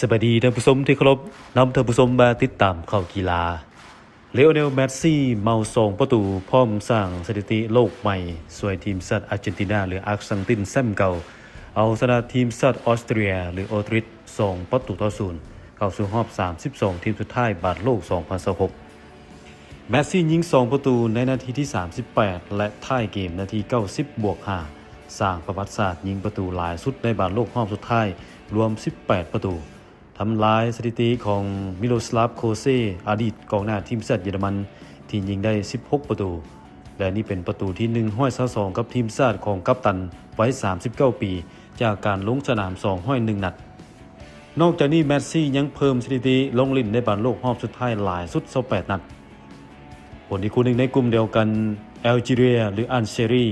ສະບາຍດີທ່ານຜູ້ຊົມທີ່ເຄົາລົບ, ນຳທ່ານຜູ້ຊົມມາຕິດຕາມຂ່າວກິລາ. ລຽໂອເນລ ແມັດຊີ ເມົາສອງປະຕູ ພ້ອມສ້າງສະຖິຕິໂລກໃໝ່ ຊ່ວຍທີມຊາດອາເຈນຕິນາ ຫຼື ອາກຊັງຕິນ ແຊ້ມເກົ່າ ເອົາຊະນະທີມຊາດອອສເຕຣເລັຽ ຫຼື ໂອຕຣິດ ສອງປະຕູຕໍ່ສູນ ເຂົ້າສູ່ຮອບສາມສິບສອງທີມສຸດທ້າຍບານໂລກສອງພັນຊາວຫົກ. ແມັດຊີຍິງສອງປະຕູໃນນາທີທີສາມສິບແປດ ແລະ ທ້າຍເກມນາທີເກົ້າສິບບວກຫ້າ ສ້າງປະຫວັດສາດຍິງປະຕູຫຼາຍສຸດໃນບານໂລກຮອບສຸດທ້າຍ ລວມສິບແປດປະຕູ, ທຳລາຍສະຖິຕິຂອງ ມິໂລສລາບ ໂຄເຊ ອະດີດກອງໜ້າທີມຊາດເຢຍລະມັນ ທີ່ຍິງໄດ້ສິບຫົກປະຕູ ແລະ ນີ້ເປັນປະຕູທີໜຶ່ງຮ້ອຍຊາວສອງກັບທີມຊາດຂອງກັບຕັນໄວສາມສິບເກົ້າປີ ຈາກການລົງສະໜາມສອງຮ້ອຍໜຶ່ງນັດ. ນອກຈາກນີ້ ແມັດຊີຍັງເພີ່ມສະຖິຕິລົງຫຼິ້ນໃນບານໂລກຮອບສຸດທ້າຍຫຼາຍສຸດຊາວແປດນັດ. ຜົນອີກຄູ່ໜຶ່ງໃນກຸ່ມດຽວກັນ ແອລຈີເຣຍ ຫຼື ອານເຊຣີ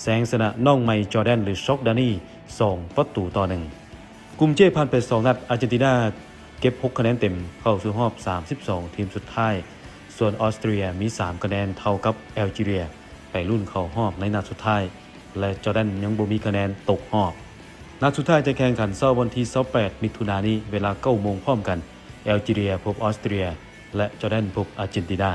ແຊງຊະນະນ້ອງໃໝ່ ຈໍແດນ ຫຼື ຊອກດານີ ສອງປະຕູຕໍ່ໜຶ່ງ. ກຸ່ມເຈຜ່ານໄປສອງນັດ ອາເຈນຕິນາເກັບຫົກຄະແນນເຕັມ ເຂົ້າສູ່ຮອບສາມສິບສອງທີມສຸດທ້າຍ, ສ່ວນອອສເຕຣເລັຽມີສາມຄະແນນເທົ່າກັບແອລຈີເຣຍ ໄປລຸ້ນເຂົ້າຮອບໃນນັດສຸດທ້າຍ ແລະ ຈໍແດນຍັງບໍ່ມີຄະແນນຕົກຮອບ. ນັດສຸດທ້າຍຈະແຂ່ງຂັນເຊົ້າວັນທີຊາວແປດ ມິຖຸນານີ້ ເວລາເກົ້າໂມງພ້ອມກັນ, ແອລຈີເຣຍພົບອອສເຕຣເລັຽ ແລະ ຈໍແດນພົບອາເຈນຕິນາ.